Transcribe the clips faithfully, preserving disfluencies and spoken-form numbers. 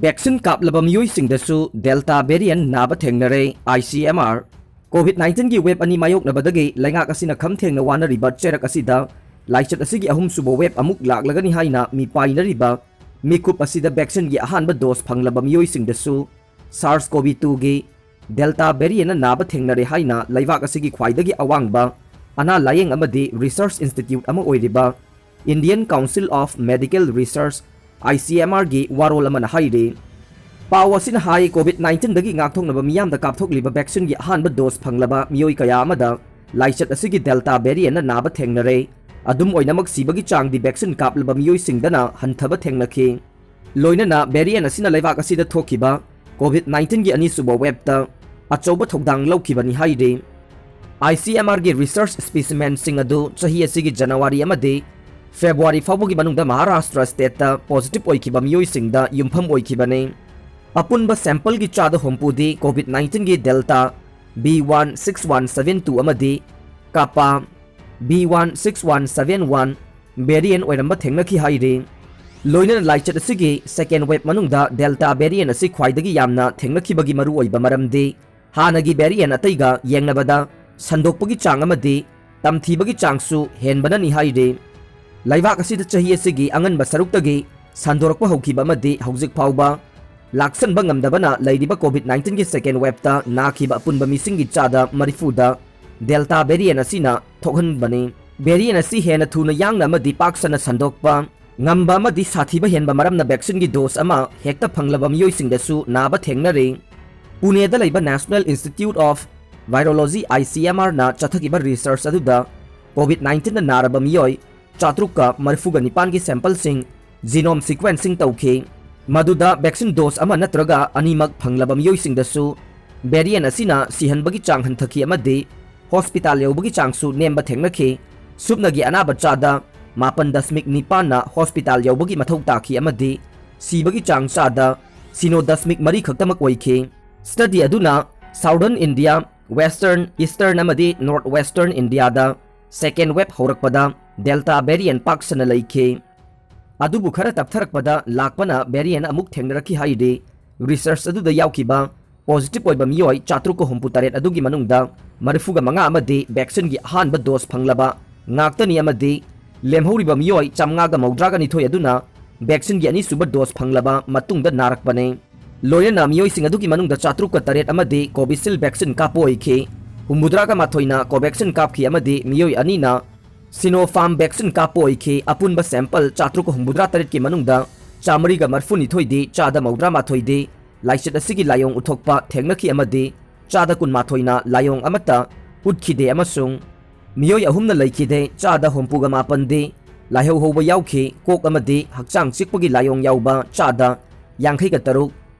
Vaccine ꯀꯥꯞꯂꯕ ꯃꯤꯑꯣꯏꯁꯤꯡꯗꯁꯨ Delta variant ꯅꯥꯕ ꯊꯦꯡꯅꯔꯦ꯫ I C M R COVID nineteen ꯒꯤ wave ꯑꯅꯤ ꯃꯥꯌꯣꯛꯅꯕꯗꯒꯤ ꯂꯩꯉꯥꯛ ꯑꯁꯤꯅ ꯈꯝ ꯊꯦꯡꯅ ꯋꯥꯅꯔꯤꯕ ꯆꯩꯔꯛ ꯑꯁꯤꯗ ꯂꯥꯏꯆꯠ ꯑꯁꯤꯒꯤ ꯑꯍꯨꯝꯁꯨꯕ wave ꯑꯃꯨꯛ ꯂꯥꯛꯂꯒꯅꯤ ꯍꯥꯏꯅ ꯃꯤꯄꯥꯏꯅꯔꯤꯕ ꯃꯤꯀꯨꯞ ꯑꯁꯤꯗ vaccine ꯒꯤ ꯑꯍꯥꯟꯕ dose ꯐꯪꯂꯕ ꯃꯤꯑꯣꯏꯁꯤꯡꯗꯁꯨ SARS-CoV two ꯒꯤ Delta variant ꯅ ꯅꯥꯕ ꯊꯦꯡꯅꯔꯦ ꯍꯥꯏꯅ ꯂꯩꯕꯥꯛ ꯑꯁꯤꯒꯤ ꯈ꯭ꯋꯥꯏꯗꯒꯤ ꯑꯋꯥꯡꯕ ꯑꯅꯥ ꯂꯥꯌꯦꯡ ꯑꯃꯗꯤ research institute ꯑꯃ ꯑꯣꯏꯔꯤꯕ Indian Council of Medical Research, I C M R ꯒꯤ ꯋꯥꯔꯣꯜ ꯑꯃꯅ ꯍꯥꯏꯔꯤ꯫ ꯄꯥꯎ ꯑꯁꯤꯅ ꯍꯥꯏ, COVID nineteen ꯗꯒꯤ ꯉꯥꯛꯊꯣꯛꯅꯕ ꯃꯤꯌꯥꯝꯗ ꯀꯥꯞꯊꯣꯛꯂꯤꯕ vaccine ꯒꯤ ꯑꯍꯥꯟꯕ dose ꯐꯪꯂꯕ ꯃꯤꯑꯣꯏ ꯀꯌꯥ ꯑꯃꯗ ꯂꯥꯏꯆꯠ ꯑꯁꯤꯒꯤ Delta variant ꯅ ꯅꯥꯕ ꯊꯦꯡꯅꯔꯦ꯫ ꯑꯗꯨꯝ ꯑꯣꯏꯅꯃꯛ, ꯁꯤꯕꯒꯤ ꯆꯥꯡꯗꯤ vaccine ꯀꯥꯞꯂꯕ ꯃꯤꯑꯣꯏꯁꯤꯡꯗꯅ ꯍꯟꯊꯕ ꯊꯦꯡꯅꯈꯤ꯫ ꯂꯣꯏꯅꯅ variant ꯑꯁꯤꯅ ꯂꯩꯕꯥꯛ ꯑꯁꯤꯗ ꯊꯣꯛꯈꯤꯕ COVID nineteen ꯒꯤ ꯑꯅꯤꯁꯨꯕ wave ꯇ ꯑꯆꯧꯕ ꯊꯧꯗꯥꯡ ꯂꯧꯈꯤꯕꯅꯤ ꯍꯥꯏꯔꯤ꯫ I C M R ꯒꯤ research specimen ꯁꯤꯡ ꯑꯗꯨ ꯆꯍꯤ ꯑꯁꯤꯒꯤ January ꯑꯃꯗꯤ February ꯐꯥꯎꯕꯒꯤ ꯃꯅꯨꯡꯗ Maharashtra state ꯇ positive ꯑꯣꯏꯈꯤꯕ ꯃꯤꯑꯣꯏꯁꯤꯡꯗ ꯌꯨꯝꯐꯝ ꯑꯣꯏꯈꯤꯕꯅꯤ꯫ ꯑꯄꯨꯟꯕ sample ꯒꯤ ꯆꯥꯗ ꯍꯨꯝꯐꯨꯗꯤ COVID nineteen ꯒꯤ Delta B one six one seven two ꯑꯃꯗꯤ Kappa B one six one seven one variant ꯑꯣꯏꯔꯝꯕ ꯊꯦꯡꯅꯈꯤ ꯍꯥꯏꯔꯤ꯫ ꯂꯣꯏꯅꯅ ꯂꯥꯏꯆꯠ ꯑꯁꯤꯒꯤ second wave ꯃꯅꯨꯡꯗ Delta variant ꯑꯁꯤ ꯈ꯭ꯋꯥꯏꯗꯒꯤ ꯌꯥꯝꯅ ꯊꯦꯡꯅꯈꯤꯕꯒꯤ ꯃꯔꯨꯑꯣꯏꯕ ꯃꯔꯝꯗꯤ ꯍꯥꯟꯅꯒꯤ variant ꯑꯇꯩꯒ ꯌꯦꯡꯅꯕꯗ ꯁꯟꯗꯣꯛꯄꯒꯤ ꯆꯥꯡ ꯑꯃꯗꯤ ꯇꯝꯊꯤꯕꯒꯤ ꯆꯥꯡꯁꯨ ꯍꯦꯟꯕꯅꯅꯤ ꯍꯥꯏꯔꯤ꯫ ꯂꯩꯕꯥꯛ ꯑꯁꯤꯗ ꯆꯍꯤ ꯑꯁꯤꯒꯤ ꯑꯉꯟꯕ ꯁꯔꯨꯛꯇꯒꯤ ꯁꯟꯗꯣꯔꯛꯄ ꯍꯧꯈꯤꯕ ꯑꯃꯗꯤ ꯍꯧꯖꯤꯛ ꯐꯥꯎꯕ ꯂꯥꯛꯁꯟꯕ ꯉꯝꯗꯕꯅ ꯂꯩꯔꯤꯕ COVID nineteen ꯒꯤ second wave ꯇ ꯅꯥꯈꯤꯕ ꯑꯄꯨꯟꯕ ꯃꯤꯁꯤꯡꯒꯤ ꯆꯥꯗ ꯃꯔꯤꯐꯨꯗ Delta variant ꯑꯁꯤꯅ ꯊꯣꯛꯍꯟꯕꯅꯤ꯫ Variant ꯑꯁꯤ ꯍꯦꯟꯅ ꯊꯨꯅ ꯌꯥꯡꯅ ꯑꯃꯗꯤ ꯄꯥꯛ ꯁꯟꯅ ꯁꯟꯗꯣꯛꯄ ꯉꯝꯕ ꯑꯃꯗꯤ ꯁꯥꯊꯤꯕ ꯍꯦꯟꯕ ꯃꯔꯝꯅ vaccine ꯒꯤ dose ꯑꯃ ꯍꯦꯛꯇ ꯐꯪꯂꯕ ꯃꯤꯑꯣꯏꯁꯤꯡꯗꯁꯨ ꯅꯥꯕ ꯊꯦꯡꯅꯔꯤ꯫ ꯄꯨꯅꯦꯗ ꯂꯩꯕ National Institute of Virology, I C M R ꯅ ꯆꯠꯊꯈꯤꯕ research ꯑꯗꯨꯗ COVID nineteen ꯅ ꯅꯥꯔꯕ ꯃꯤꯑꯣꯏ ꯆꯥꯇ꯭ꯔꯨꯛꯀ ꯃꯔꯤꯐꯨꯒ ꯅꯤꯄꯥꯟꯒꯤ sample ꯁꯤꯡ genome sequencing ꯇꯧꯈꯤ꯫ ꯃꯗꯨꯗ vaccine dose ꯑꯃ ꯅꯠꯇ꯭ꯔꯒ ꯑꯅꯤꯃꯛ ꯐꯪꯂꯕ ꯃꯤꯑꯣꯏꯁꯤꯡꯗꯁꯨ variant ꯑꯁꯤꯅ ꯁꯤꯍꯟꯕꯒꯤ ꯆꯥꯡ ꯍꯟꯊꯈꯤ ꯑꯃꯗꯤ hospital ꯌꯧꯕꯒꯤ ꯆꯥꯡꯁꯨ ꯅꯦꯝꯕ ꯊꯦꯡꯅꯈꯤ꯫ ꯁꯨꯞꯅꯒꯤ ꯑꯅꯥꯕ ꯆꯥꯗ ꯃꯥꯄꯟ ꯗꯁꯃꯤꯛ ꯅꯤꯄꯥꯟꯅ hospital ꯌꯧꯕꯒꯤ ꯃꯊꯧ ꯇꯥꯈꯤ ꯑꯃꯗꯤ ꯁꯤꯕꯒꯤ ꯆꯥꯡ ꯆꯥꯗ ꯁꯤꯅꯣ ꯗꯁꯃꯤꯛ ꯃꯔꯤ ꯈꯛꯇꯃꯛ ꯑꯣꯏꯈꯤ꯫ Study ꯑꯗꯨꯅ Southern India, Western, Eastern ꯑꯃꯗꯤ North Western India ꯗ second wave ꯍꯧꯔꯛꯄꯗ Delta variant ꯄꯥꯛ ꯁꯟꯅ ꯂꯩꯈꯤ꯫ ꯑꯗꯨꯕꯨ ꯈꯔ ꯇꯞꯊꯔꯛꯄꯗ ꯂꯥꯛꯄꯅ variant ꯑꯃꯨꯛ ꯊꯦꯡꯅꯔꯛꯈꯤ ꯍꯥꯏꯔꯤ꯫ Research ꯑꯗꯨꯗ ꯌꯥꯎꯈꯤꯕ positive ꯑꯣꯏꯕ ꯃꯤꯑꯣꯏ ꯆꯥꯇ꯭ꯔꯨꯛꯀ ꯍꯨꯝꯐꯨ ꯇꯔꯦꯠ ꯑꯗꯨꯒꯤ ꯃꯅꯨꯡꯗ ꯃꯔꯤꯐꯨꯒ ꯃꯉꯥ ꯑꯃꯗꯤ vaccineꯒꯤ ꯑꯍꯥꯟꯕ dose ꯐꯪꯂꯕ ꯉꯥꯛꯇꯅꯤ ꯑꯃꯗꯤ ꯂꯦꯝꯍꯧꯔꯤꯕ ꯃꯤꯑꯣꯏ ꯆꯥꯝꯃꯉꯥꯒ ꯃꯧꯗ꯭ꯔꯥꯒ ꯅꯤꯊꯣꯏ ꯑꯗꯨꯅ vaccineꯒꯤ ꯑꯅꯤꯁꯨꯕ dose ꯐꯪꯂꯕ ꯃꯇꯨꯡꯗ ꯅꯥꯔꯛꯄꯅꯤ꯫ ꯂꯣꯏꯅꯅ ꯃꯤꯑꯣꯏꯁꯤꯡ ꯑꯗꯨꯒꯤ ꯃꯅꯨꯡꯗ ꯆꯥꯇ꯭ꯔꯨꯛꯀ ꯇꯔꯦꯠ ꯑꯃꯗꯤ Covishield vaccine ꯀꯥꯞꯄ ꯑꯣꯏꯈꯤ꯫ ꯍꯨꯝꯐꯨꯇꯔꯥꯒ ꯃꯥꯊꯣꯏꯅ Covaxin ꯀꯥꯞꯈꯤ ꯑꯃꯗꯤ ꯃꯤꯑꯣꯏ ꯑꯅꯤꯅ Sinopharm vaccine ꯀꯥꯞꯄ ꯑꯣꯏꯈꯤ꯫ ꯑꯄꯨꯟꯕ sample ꯆꯥꯇ꯭ꯔꯨꯛꯀ ꯍꯨꯝꯐꯨꯇꯔꯥ ꯇꯔꯦꯠꯀꯤ ꯃꯅꯨꯡꯗ ꯆꯥꯃꯔꯤꯒ ꯃꯔꯤꯐꯨꯅꯤꯊꯣꯏꯗꯤ, ꯆꯥꯗ ꯃꯧꯗ꯭ꯔꯥ ꯃꯥꯊꯣꯏꯗꯤ ꯂꯥꯏꯆꯠ ꯑꯁꯤꯒꯤ ꯂꯥꯏꯑꯣꯡ ꯎꯠꯊꯣꯛꯄ ꯊꯦꯡꯅꯈꯤ ꯑꯃꯗꯤ ꯆꯥꯗ ꯀꯨꯟꯃꯥꯊꯣꯏꯅ ꯂꯥꯏꯑꯣꯡ ꯑꯃꯠꯇ ꯎꯠꯈꯤꯗꯦ ꯑꯃꯁꯨꯡ ꯃꯤꯑꯣꯏ ꯑꯍꯨꯝꯅ ꯂꯩꯈꯤꯗꯦ꯫ ꯆꯥꯗ ꯍꯨꯝꯐꯨꯒ ꯃꯥꯄꯟꯗꯤ ꯂꯥꯏꯍꯧ ꯍꯧꯕ ꯌꯥꯎꯈꯤ꯫ ꯀꯣꯛ ꯑꯃꯗꯤ ꯍꯛꯆꯥꯡ ꯆꯤꯛꯄꯒꯤ ꯂꯥꯏꯑꯣꯡ ꯌꯥꯎꯕ ꯆꯥꯗ ꯌꯥꯡꯈꯩꯒ ꯇꯔꯨꯛ,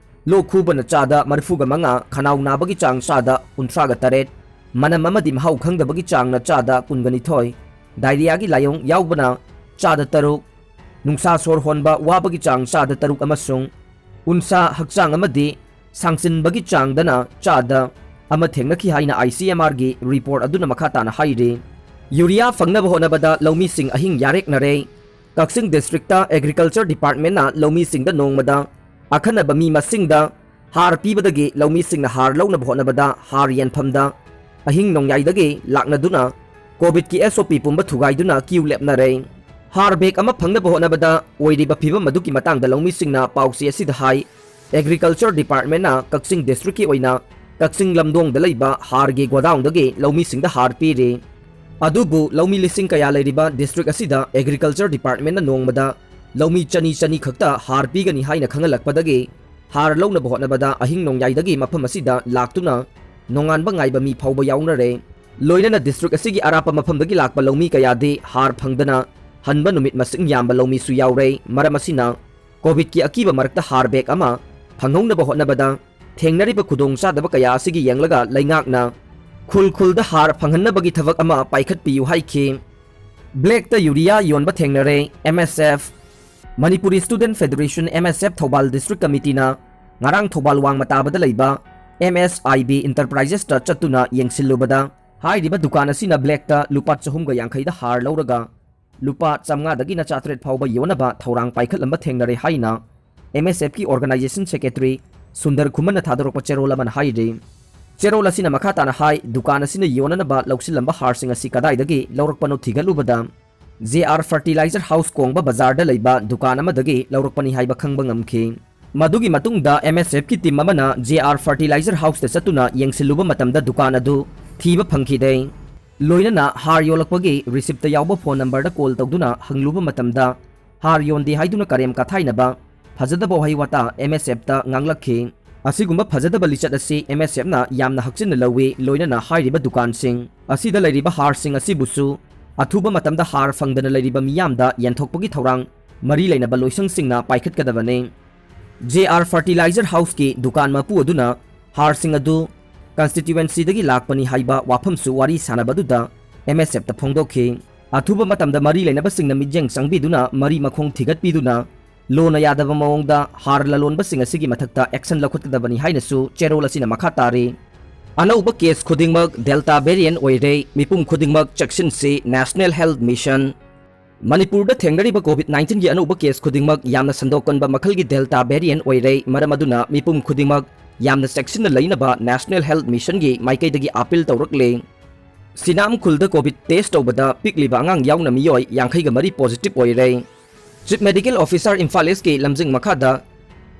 ꯂꯣꯛ ꯈꯨꯕꯅ ꯆꯥꯗ ꯃꯔꯤꯐꯨꯒ ꯃꯉꯥ, ꯈꯅꯥꯎ ꯅꯥꯕꯒꯤ ꯆꯥꯡ ꯆꯥꯗ ꯀꯨꯟꯊ꯭ꯔꯥꯒ ꯇꯔꯦꯠ, ꯃꯅꯝ ꯑꯃꯗꯤ ꯃꯍꯥꯎ ꯈꯪꯗꯕꯒꯤ ꯆꯥꯡꯅ ꯆꯥꯗ ꯀꯨꯟꯒ ꯅꯤꯊꯣꯏ, diarrheaꯒꯤ ꯂꯥꯏꯑꯣꯡ ꯌꯥꯎꯕꯅ ꯆꯥꯗ ꯇꯔꯨꯛ, ꯅꯨꯡꯁꯥ ꯁꯣꯔ ꯍꯣꯟꯕ ꯋꯥꯕꯒꯤ ꯆꯥꯡ ꯆꯥꯗ ꯇꯔꯨꯛ ꯑꯃꯁꯨꯡ ꯎꯟꯁꯥ ꯍꯛꯆꯥꯡ ꯑꯃꯗꯤ ꯁꯥꯡꯆꯤꯟꯕꯒꯤ ꯆꯥꯡꯗꯅ ꯆꯥꯗ ꯑꯃ ꯊꯦꯡꯅꯈꯤ ꯍꯥꯏꯅ ICMRꯒꯤ report ꯑꯗꯨꯅ ꯃꯈꯥ ꯇꯥꯅ ꯍꯥꯏꯔꯤ꯫ Urea ꯐꯪꯅꯕ ꯍꯣꯠꯅꯕꯗ ꯂꯧꯃꯤꯁꯤꯡ ꯑꯍꯤꯡ ꯌꯥꯔꯦꯛꯅꯔꯦ꯫ ꯀꯛꯆꯤꯡ districtꯇ Agriculture Departmentꯅ ꯂꯧꯃꯤꯁꯤꯡꯗ ꯅꯣꯡꯃꯗ ꯑꯈꯟꯅꯕ ꯃꯤ ꯃꯁꯤꯡꯗ ꯍꯥꯔ ꯄꯤꯕꯗꯒꯤ ꯂꯧꯃꯤꯁꯤꯡꯅ ꯍꯥꯔ ꯂꯧꯅꯕ ꯍꯣꯠꯅꯕꯗ ꯍꯥꯔ ꯌꯦꯟꯐꯝꯗ ꯑꯍꯤꯡ ꯅꯣꯡꯌꯥꯏꯗꯒꯤ ꯂꯥꯛꯅꯗꯨꯅ COVIDꯀꯤ SOP ꯄꯨꯝꯕ ꯊꯨꯒꯥꯏꯗꯨꯅ queue ꯂꯦꯞꯅꯔꯦ꯫ ꯍꯥꯔ bag ꯑꯃ ꯐꯪꯅꯕ ꯍꯣꯠꯅꯕꯗ ꯑꯣꯏꯔꯤꯕ ꯐꯤꯚꯝ ꯑꯗꯨꯒꯤ ꯃꯇꯥꯡꯗ ꯂꯧꯃꯤꯁꯤꯡꯅ ꯄꯥꯎꯆꯦ ꯑꯁꯤꯗ ꯍꯥꯏ꯫ Agriculture Departmentꯅ ꯀꯛꯆꯤꯡ districtꯀꯤ ꯑꯣꯏꯅ ꯀꯛꯆꯤꯡ ꯂꯝꯗꯣꯡꯗ ꯂꯩꯕ ꯍꯥꯔꯒꯤ ꯒꯣꯗꯥꯎꯟꯗꯒꯤ ꯂꯧꯃꯤꯁꯤꯡꯗ ꯍꯥꯔ ꯄꯤꯔꯤ꯫ ꯑꯗꯨꯕꯨ ꯂꯧꯃꯤ ꯂꯤꯁꯤꯡ ꯀꯌꯥ ꯂꯩꯔꯤꯕ district ꯑꯁꯤꯗ Agriculture Departmentꯅ ꯅꯣꯡꯃꯗ ꯂꯧꯃꯤ ꯆꯅꯤ ꯆꯅꯤ ꯈꯛꯇ ꯍꯥꯔ ꯄꯤꯒꯅꯤ ꯍꯥꯏꯅ ꯈꯪꯍꯜꯂꯛꯄꯗꯒꯤ ꯍꯥꯔ ꯂꯧꯅꯕ ꯍꯣꯠꯅꯕꯗ ꯑꯍꯤꯡ ꯅꯣꯡꯌꯥꯏꯗꯒꯤ ꯃꯐꯝ ꯑꯁꯤꯗ ꯂꯥꯛꯇꯨꯅ ꯅꯣꯡꯉꯥꯟꯕ ꯉꯥꯏꯕ ꯃꯤ ꯐꯥꯎꯕ ꯌꯥꯎꯅꯔꯦ꯫ ꯂꯣꯏꯅꯅ district ꯑꯁꯤꯒꯤ ꯑꯔꯥꯞꯄ ꯃꯐꯝꯗꯒꯤ ꯂꯥꯛꯄ ꯂꯧꯃꯤ ꯀꯌꯥꯗꯤ ꯍꯥꯔ ꯐꯪꯗꯅ ꯍꯟꯕ ꯅꯨꯃꯤꯠ ꯃꯁꯤꯡ ꯌꯥꯝꯕ ꯂꯧꯃꯤꯁꯨ ꯌꯥꯎꯔꯦ꯫ ꯃꯔꯝ ꯑꯁꯤꯅ COVIDꯀꯤ ꯑꯀꯤꯕ ꯃꯔꯛꯇ ꯍꯥꯔ bag ꯑꯃ ꯐꯪꯍꯧꯅꯕ ꯍꯣꯠꯅꯕꯗ ꯊꯦꯡꯅꯔꯤꯕ ꯈꯨꯗꯣꯡꯆꯥꯗꯕ ꯀꯌꯥ ꯑꯁꯤꯒꯤ ꯌꯦꯡꯂꯒ ꯂꯩꯉꯥꯛꯅ ꯈꯨꯜ ꯈꯨꯜꯗ ꯍꯥꯔ ꯐꯪꯍꯟꯅꯕꯒꯤ ꯊꯕꯛ ꯑꯃ ꯄꯥꯏꯈꯠꯄꯤꯌꯨ ꯍꯥꯏꯈꯤ꯫ Blackꯇ urea ꯌꯣꯟꯕ ꯊꯦꯡꯅꯔꯦ꯫ MSF, Manipuri Student Federation, MSF Thoubal district committeeꯅ ꯉꯔꯥꯡ ꯊꯧꯕꯥꯜ ꯋꯥꯡꯃ ꯇꯥꯕꯗ ꯂꯩꯕ MSIB Enterprisesꯇ ꯆꯠꯇꯨꯅ ꯌꯦꯡꯁꯤꯜꯂꯨꯕꯗ ꯍꯥꯏꯔꯤꯕ ꯗꯨꯀꯥꯟ ꯑꯁꯤꯅ blackꯇ ꯂꯨꯄꯥ ꯆꯍꯨꯝꯒ ꯌꯥꯡꯈꯩꯗ ꯍꯥꯔ ꯂꯧꯔꯒ ꯂꯨꯄꯥ ꯆꯥꯝꯃꯉꯥꯗꯒꯤꯅ ꯆꯥꯇ꯭ꯔꯦꯠ ꯐꯥꯎꯕ ꯌꯣꯟꯅꯕ ꯊꯧꯔꯥꯡ ꯄꯥꯏꯈꯠꯂꯝꯕ ꯊꯦꯡꯅꯔꯦ ꯍꯥꯏꯅ M S F ꯀꯤ organization secretary ꯁꯨꯟꯗꯔ ꯈꯨꯃꯟꯅ ꯊꯥꯗꯣꯔꯛꯄ ꯆꯦꯔꯣꯜ ꯑꯃꯅ ꯍꯥꯏꯔꯤ꯫ ꯆꯦꯔꯣꯜ ꯑꯁꯤꯅ ꯃꯈꯥ ꯇꯥꯅ ꯍꯥꯏ, ꯗꯨꯀꯥꯟ ꯑꯁꯤꯅ ꯌꯣꯟꯅꯅꯕ ꯂꯧꯁꯤꯜꯂꯝꯕ ꯍꯥꯔꯁꯤꯡ ꯑꯁꯤ ꯀꯗꯥꯏꯗꯒꯤ ꯂꯧꯔꯛꯄꯅꯣ ꯊꯤꯒꯠꯂꯨꯕꯗ, J R Fertilizer House ꯀꯣꯡꯕ ꯕꯖꯥꯔꯗ ꯂꯩꯕ ꯗꯨꯀꯥꯟ ꯑꯃꯗꯒꯤ ꯂꯧꯔꯛꯄꯅꯤ ꯍꯥꯏꯕ ꯈꯪꯕ ꯉꯝꯈꯤ꯫ ꯃꯗꯨꯒꯤ ꯃꯇꯨꯡꯗ M S F ꯀꯤ team ꯑꯃꯅ J R Fertilizer House ꯇ ꯆꯠꯇꯨꯅ ꯌꯦꯡꯁꯤꯜꯂꯨꯕ ꯃꯇꯝꯗ ꯗꯨꯀꯥꯟ ꯑꯗꯨ ꯊꯤꯕ ꯐꯪꯈꯤꯗꯦ꯫ ꯂꯣꯏꯅꯅ ꯍꯥꯔ ꯌꯣꯜꯂꯛꯄꯒꯤ receipt ꯇ ꯌꯥꯎꯕ phone number ꯗ call ꯇꯧꯗꯨꯅ ꯍꯪꯂꯨꯕ ꯃꯇꯝꯗ, ꯍꯥꯔ ꯌꯣꯟꯗꯦ ꯍꯥꯏꯗꯨꯅ ꯀꯔꯦꯝ ꯀꯊꯥꯏꯅꯕ, ꯐꯖꯗꯕ ꯋꯥꯍꯩ ꯋꯥꯇꯥ M S F ꯇ ꯉꯥꯡꯂꯛꯈꯤ꯫ ꯑꯁꯤꯒꯨꯝꯕ ꯐꯖꯗꯕ ꯂꯤꯆꯠ ꯑꯁꯤ M S F ꯅ ꯌꯥꯝꯅ ꯍꯛꯆꯤꯟꯅ ꯂꯧꯏ, ꯂꯣꯏꯅꯅ ꯍꯥꯏꯔꯤꯕ ꯗꯨꯀꯥꯟꯁꯤꯡ ꯑꯁꯤꯗ ꯂꯩꯔꯤꯕ ꯍꯥꯔꯁꯤꯡ ꯑꯁꯤꯕꯨꯁꯨ ꯑꯊꯨꯕ ꯃꯇꯝꯗ ꯍꯥꯔ ꯐꯪꯗꯅ ꯂꯩꯔꯤꯕ ꯃꯤꯌꯥꯝꯗ ꯌꯦꯟꯊꯣꯛꯄꯒꯤ ꯊꯧꯔꯥꯡ ꯃꯔꯤ ꯂꯩꯅꯕ ꯂꯣꯏꯁꯪꯁꯤꯡꯅ ꯄꯥꯏꯈꯠꯀꯗꯕꯅꯤ꯫ J R Fertilizer House ꯀꯤ ꯗꯨꯀꯥꯟ ꯃꯄꯨ ꯑꯗꯨꯅ ꯍꯥꯔꯁꯤꯡ ꯑꯗꯨ constituency ꯗꯒꯤ ꯂꯥꯛꯄꯅꯤ ꯍꯥꯏꯕ ꯋꯥꯐꯝꯁꯨ ꯋꯥꯔꯤ ꯁꯥꯟꯅꯕꯗꯨꯗ M S F ꯇ ꯐꯣꯡꯗꯣꯛꯈꯤ꯫ ꯑꯊꯨꯕ ꯃꯇꯝꯗ ꯃꯔꯤ ꯂꯩꯅꯕꯁꯤꯡꯅ ꯃꯤꯠꯌꯦꯡ ꯆꯪꯕꯤꯗꯨꯅ ꯃꯔꯤ ꯃꯈꯣꯡ ꯊꯤꯒꯠꯄꯤꯗꯨꯅ ꯂꯣꯅ ꯌꯥꯗꯕ ꯃꯑꯣꯡꯗ ꯍꯥꯔ ꯂꯂꯣꯟꯕꯁꯤꯡ ꯑꯁꯤꯒꯤ ꯃꯊꯛꯇ action ꯂꯧꯈꯠꯀꯗꯕꯅꯤ ꯍꯥꯏꯅꯁꯨ ꯆꯦꯔꯣꯜ ꯑꯁꯤꯅ ꯃꯈꯥ ꯇꯥꯔꯤ꯫ ꯑꯅꯧꯕ case ꯈꯨꯗꯤꯡꯃꯛ Delta variant ꯑꯣꯏꯔꯦ, ꯃꯤꯄꯨꯝ ꯈꯨꯗꯤꯡꯃꯛ ꯆꯦꯛꯁꯤꯟꯁꯤ, National Health Mission꯫ ꯃꯅꯤꯄꯨꯔꯗ ꯊꯦꯡꯅꯔꯤꯕ COVID nineteen ꯒꯤ ꯑꯅꯧꯕ case ꯈꯨꯗꯤꯡꯃꯛ ꯌꯥꯝꯅ ꯁꯟꯗꯣꯛꯀꯟꯕ ꯃꯈꯜꯒꯤ Delta variant ꯑꯣꯏꯔꯦ, ꯃꯔꯝ ꯑꯗꯨꯅ ꯃꯤꯄꯨꯝ ꯈꯨꯗꯤꯡꯃꯛ ꯌꯥꯝꯅ ꯆꯦꯛꯁꯤꯟꯅ ꯂꯩꯅꯕ National Health Mission ꯒꯤ ꯃꯥꯏꯀꯩꯗꯒꯤ appeal ꯇꯧꯔꯛꯂꯦ꯫ ꯁꯤꯅꯥꯝꯈꯨꯜꯗ COVID test ꯇꯧꯕꯗ ꯄꯤꯛꯂꯤꯕ ꯑꯉꯥꯡ ꯌꯥꯎꯅ ꯃꯤꯑꯣꯏ ꯌꯥꯡꯈꯩꯒ ꯃꯔꯤ positive ꯑꯣꯏꯔꯦ꯫ Chief Medical Officer Imphal East ꯀꯤ ꯂꯝꯖꯤꯡ ꯃꯈꯥꯗ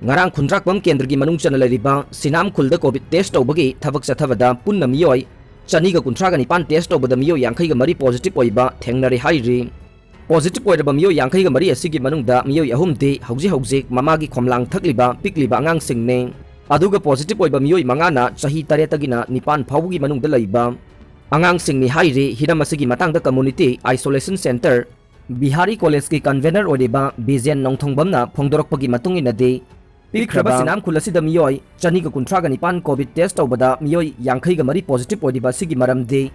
ꯉꯔꯥꯡ ꯈꯨꯟꯗ꯭ꯔꯥꯛꯄꯝ ꯀꯦꯟꯗ꯭ꯔꯒꯤ ꯃꯅꯨꯡ ꯆꯟꯅ ꯂꯩꯔꯤꯕ ꯁꯤꯅꯥꯝꯈꯨꯜꯗ COVID test ꯇꯧꯕꯒꯤ ꯊꯕꯛ ꯆꯠꯊꯕꯗ ꯄꯨꯟꯅ ꯃꯤꯑꯣꯏ ꯆꯅꯤꯒ ꯀꯨꯟꯊ꯭ꯔꯥꯒ ꯅꯤꯄꯥꯟ test ꯇꯧꯕꯗ ꯃꯤꯑꯣꯏ ꯌꯥꯡꯈꯩꯒ ꯃꯔꯤ positive ꯑꯣꯏꯕ ꯊꯦꯡꯅꯔꯦ ꯍꯥꯏꯔꯤ꯫ Positive ꯑꯣꯏꯔꯕ ꯃꯤꯑꯣꯏ ꯌꯥꯡꯈꯩꯒ ꯃꯔꯤ ꯑꯁꯤꯒꯤ ꯃꯅꯨꯡꯗ ꯃꯤꯑꯣꯏ ꯑꯍꯨꯝꯗꯤ ꯍꯧꯖꯤꯛ ꯍꯧꯖꯤꯛ ꯃꯃꯥꯒꯤ ꯈꯣꯝꯂꯥꯡ ꯊꯛꯂꯤꯕ ꯄꯤꯛꯂꯤꯕ ꯑꯉꯥꯡꯁꯤꯡꯅꯤ꯫ ꯑꯗꯨꯒ positive ꯑꯣꯏꯕ ꯃꯤꯑꯣꯏ ꯃꯉꯥꯅ ꯆꯍꯤ ꯇꯔꯦꯠꯇꯒꯤꯅ ꯅꯤꯄꯥꯟ ꯐꯥꯎꯕꯒꯤ ꯃꯅꯨꯡꯗ ꯂꯩꯕ ꯑꯉꯥꯡꯁꯤꯡꯅꯤ ꯍꯥꯏꯔꯤ꯫ ꯍꯤꯔꯝ ꯑꯁꯤꯒꯤ ꯃꯇꯥꯡꯗ Community Isolation Centre Bihari College ꯀꯤ convener ꯑꯣꯏꯔꯤꯕ ꯕꯤꯖꯦꯟ ꯅꯣꯡꯊꯣꯡꯕꯝꯅ ꯐꯣꯡꯗꯣꯔꯛꯄꯒꯤ ꯃꯇꯨꯡ ꯏꯟꯅꯗꯤ, ꯄꯤꯛꯈ꯭ꯔꯕ ꯁꯤꯅꯥꯝꯈꯨꯜ ꯑꯁꯤꯗ ꯃꯤꯑꯣꯏ ꯆꯅꯤꯒ ꯀꯨꯟꯊ꯭ꯔꯥꯒ ꯅꯤꯄꯥꯟ COVID test ꯇꯧꯕꯗ ꯃꯤꯑꯣꯏ ꯌꯥꯡꯈꯩꯒ ꯃꯔꯤ positive ꯑꯣꯏꯔꯤꯕ ꯑꯁꯤꯒꯤ ꯃꯔꯝꯗꯤ,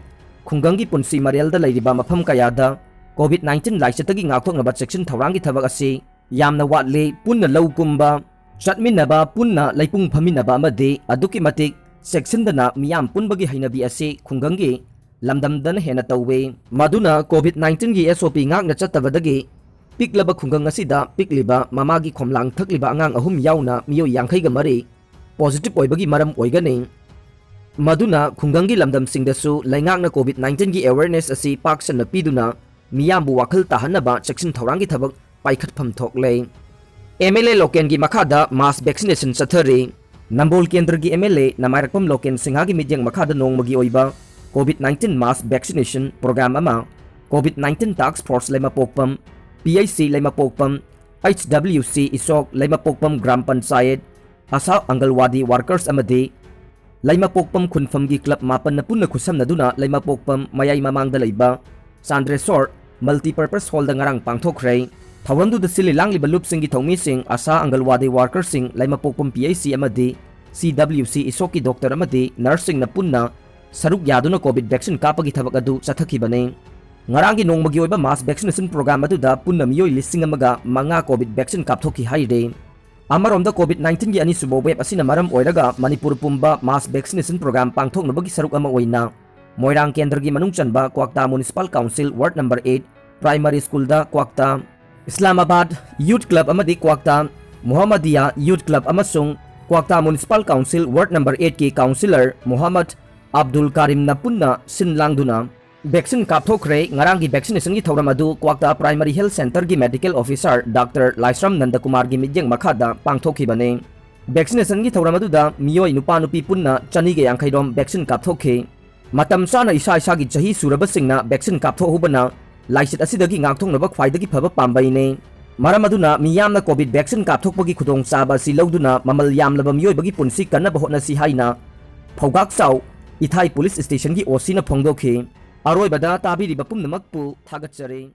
ꯈꯨꯡꯒꯪꯒꯤ ꯄꯨꯟꯁꯤ ꯃꯔꯦꯜꯗ ꯂꯩꯔꯤꯕ ꯃꯐꯝ ꯀꯌꯥꯗ COVID nineteen ꯂꯥꯏꯆꯠꯇꯒꯤ ꯉꯥꯛꯊꯣꯛꯅꯕ ꯆꯦꯛꯁꯤꯟ ꯊꯧꯔꯥꯡꯒꯤ ꯊꯕꯛ ꯑꯁꯤ ꯌꯥꯝꯅ ꯋꯥꯠꯂꯤ꯫ ꯄꯨꯟꯅ ꯂꯧ ꯀꯨꯝꯕ, ꯆꯠꯃꯤꯟꯅꯕ, ꯄꯨꯟꯅ ꯂꯩꯄꯨꯡ ꯐꯝꯃꯤꯟꯅꯕ ꯑꯃꯗꯤ ꯑꯗꯨꯛꯀꯤ ꯃꯇꯤꯛ ꯆꯦꯛꯁꯤꯟꯗꯅ ꯃꯤꯌꯥꯝ ꯄꯨꯟꯕꯒꯤ ꯍꯩꯅꯕꯤ ꯑꯁꯤ ꯈꯨꯡꯒꯪꯒꯤ ꯂꯝꯗꯝꯗꯅ ꯍꯦꯟꯅ ꯇꯧꯏ꯫ ꯃꯗꯨꯅ COVID nineteen ꯒꯤ SOP ꯉꯥꯛꯅ ꯆꯠꯇꯕꯗꯒꯤ ꯄꯤꯛꯂꯕ ꯈꯨꯡꯒꯪ ꯑꯁꯤꯗ ꯄꯤꯛꯂꯤꯕ ꯃꯃꯥꯒꯤ ꯈꯣꯝꯂꯥꯡ ꯊꯛꯂꯤꯕ ꯑꯉꯥꯡ ꯑꯍꯨꯝ ꯌꯥꯎꯅ ꯃꯤꯑꯣꯏ ꯌꯥꯡꯈꯩꯒ ꯃꯔꯤ positive ꯑꯣꯏꯕꯒꯤ ꯃꯔꯝ ꯑꯣꯏꯒꯅꯤ꯫ ꯃꯗꯨꯅ ꯈꯨꯡꯒꯪꯒꯤ ꯂꯝꯗꯝꯁꯤꯡꯗꯁꯨ ꯂꯩꯉꯥꯛꯅ COVID nineteen ꯒꯤ awareness ꯑꯁꯤ ꯄꯥꯛ ꯁꯟꯅ ꯄꯤꯗꯨꯅ ꯃꯤꯌꯥꯝꯕꯨ ꯋꯥꯈꯜ ꯇꯥꯍꯟꯅꯕ ꯆꯦꯛꯁꯤꯟ ꯊꯧꯔꯥꯡꯒꯤ ꯊꯕꯛ ꯄꯥꯏꯈꯠꯐꯝ ꯊꯣꯛꯂꯦ꯫ MLA ꯂꯣꯀꯦꯟꯒꯤ ꯃꯈꯥꯗ mass vaccination ꯆꯠꯊꯔꯤ꯫ ꯅꯝꯕꯣꯜ ꯀꯦꯟꯗ꯭ꯔꯒꯤ MLA ꯅꯃꯥꯏꯔꯛꯄꯝ ꯂꯣꯀꯦꯟ ꯁꯤꯡꯍꯒꯤ ꯃꯤꯠꯌꯦꯡ ꯃꯈꯥꯗ ꯅꯣꯡꯃꯒꯤ ꯑꯣꯏꯕ COVID nineteen mass vaccination program ꯑꯃ COVID nineteen task force ꯂꯩꯃꯄꯣꯛꯄꯝ, PHC ꯂꯩꯃꯄꯣꯛꯄꯝ, HWC ꯏꯁꯣꯛ ꯂꯩꯃꯄꯣꯛꯄꯝ ꯒ꯭ꯔꯥꯝ ꯄꯟꯆꯥꯌꯠ, ꯑꯁꯥ ꯑꯪꯒꯜꯋꯥꯗꯤ workers ꯑꯃꯗꯤ ꯂꯩꯃꯄꯣꯛꯄꯝ ꯈꯨꯟꯐꯝꯒꯤ club ꯃꯥꯄꯟꯅ ꯄꯨꯟꯅ ꯈꯨꯠꯁꯝꯅꯗꯨꯅ ꯂꯩꯃꯄꯣꯛꯄꯝ ꯃꯌꯥꯏ ꯃꯃꯥꯡꯗ ꯂꯩꯕ ꯆꯥꯟꯗ꯭ꯔꯦꯁꯣꯔ multipurpose hall ꯗ ꯉꯔꯥꯡ ꯄꯥꯡꯊꯣꯛꯈ꯭ꯔꯦ꯫ ꯊꯧꯔꯝꯗꯨꯗ ꯁꯤꯜꯂꯤ ꯂꯥꯡꯂꯤꯕ ꯂꯨꯞꯁꯤꯡꯒꯤ ꯊꯧꯃꯤꯁꯤꯡ, ꯑꯁꯥ ꯑꯪꯒꯜꯋꯥꯗꯤ workerꯁꯤꯡ, ꯂꯩꯃꯄꯣꯛꯄꯝ PHC ꯑꯃꯗꯤ CWC ꯏꯁꯣꯛꯀꯤ doctor ꯑꯃꯗꯤ nurseꯁꯤꯡꯅ ꯄꯨꯟꯅ ꯁꯔꯨꯛ ꯌꯥꯗꯨꯅ COVID vaccine ꯀꯥꯞꯄꯒꯤ ꯊꯕꯛ ꯑꯗꯨ ꯆꯠꯊꯈꯤꯕꯅꯤ꯫ ꯉꯔꯥꯡꯒꯤ ꯅꯣꯡꯃꯒꯤ ꯑꯣꯏꯕ mass vaccination program ꯑꯗꯨꯗ ꯄꯨꯟꯅ ꯃꯤꯑꯣꯏ ꯂꯤꯁꯤꯡ ꯑꯃꯒ ꯃꯉꯥ COVID vaccine ꯀꯥꯞꯊꯣꯛꯈꯤ ꯍꯥꯏꯔꯤ꯫ ꯑꯃꯔꯣꯝꯗ COVID nineteen ꯒꯤ ꯑꯅꯤꯁꯨꯕ wave ꯑꯁꯤꯅ ꯃꯔꯝ ꯑꯣꯏꯔꯒ ꯃꯅꯤꯄꯨꯔ ꯄꯨꯝꯕ mass vaccination program ꯄꯥꯡꯊꯣꯛꯅꯕꯒꯤ ꯁꯔꯨꯛ ꯑꯃ ꯑꯣꯏꯅ ꯃꯣꯏꯔꯥꯡ ꯀꯦꯟꯗ꯭ꯔꯒꯤ ꯃꯅꯨꯡ ꯆꯟꯕ ꯀ꯭ꯋꯥꯛꯇꯥ Municipal Council Ward number eight Primary School ꯗ ꯀ꯭ꯋꯥꯛꯇꯥ ꯏꯁꯂꯥꯃꯥꯕꯥꯗ Youth Club ꯑꯃꯗꯤ ꯀ꯭ꯋꯥꯛꯇꯥ ꯃꯣꯍꯝꯃꯗꯤꯌꯥ Youth Club ꯑꯃꯁꯨꯡ ꯀ꯭ꯋꯥꯛꯇꯥ Municipal Council Ward number eight ꯀꯤ councillor ꯃꯣꯍꯝꯃꯗ ꯑꯕꯗꯨꯜ ꯀꯥꯔꯤꯝꯅ ꯄꯨꯟꯅ ꯁꯤꯟ ꯂꯥꯡꯗꯨꯅ vaccine ꯀꯥꯞꯊꯣꯛꯈ꯭ꯔꯦ꯫ ꯉꯔꯥꯡꯒꯤ vaccinationꯒꯤ ꯊꯧꯔꯝ ꯑꯗꯨ ꯀ꯭ꯋꯥꯛꯇꯥ Primary Health Centreꯒꯤ medical officer Doctor ꯂꯥꯏꯁ꯭ꯔꯝ ꯅꯟꯗꯀꯨꯃꯥꯔꯒꯤ ꯃꯤꯠꯌꯦꯡ ꯃꯈꯥꯗ ꯄꯥꯡꯊꯣꯛꯈꯤꯕꯅꯤ꯫ Vaccinationꯒꯤ ꯊꯧꯔꯝ ꯑꯗꯨꯗ ꯃꯤꯑꯣꯏ ꯅꯨꯄꯥ ꯅꯨꯄꯤ ꯄꯨꯟꯅ ꯆꯅꯤꯒ ꯌꯥꯡꯈꯩ ꯔꯣꯝ vaccine ꯀꯥꯞꯊꯣꯛꯈꯤ꯫ ꯃꯇꯝ ꯆꯥꯅ ꯏꯁꯥ ꯏꯁꯥꯒꯤ ꯆꯍꯤ ꯁꯨꯔꯕꯁꯤꯡꯅ vaccine ꯀꯥꯞꯊꯣꯛꯍꯧꯕꯅ ꯂꯥꯏꯆꯠ ꯑꯁꯤꯗꯒꯤ ꯉꯥꯛꯊꯣꯛꯅꯕ ꯈ꯭ꯋꯥꯏꯗꯒꯤ ꯐꯕ ꯄꯥꯝꯕꯩꯅꯤ꯫ ꯃꯔꯝ ꯑꯗꯨꯅ ꯃꯤꯌꯥꯝꯅ COVID vaccine ꯀꯥꯞꯊꯣꯛꯄꯒꯤ ꯈꯨꯗꯣꯡꯆꯥꯕ ꯑꯁꯤ ꯂꯧꯗꯨꯅ ꯃꯃꯜ ꯌꯥꯝꯂꯕ ꯃꯤꯑꯣꯏꯕꯒꯤ ꯄꯨꯟꯁꯤ ꯀꯟꯅꯕ ꯍꯣꯠꯅꯁꯤ ꯍꯥꯏꯅ ꯐꯧꯒꯥꯛꯆꯥꯎ ꯏꯊꯥꯏ police stationꯒꯤ OCꯅ ꯐꯣꯡꯗꯣꯛꯈꯤ꯫ ꯑꯔꯣꯏꯕꯗ ꯇꯥꯕꯤꯔꯤꯕ ꯄꯨꯝꯅꯃꯛꯄꯨ ꯊꯥꯒꯠꯆꯔꯤ꯫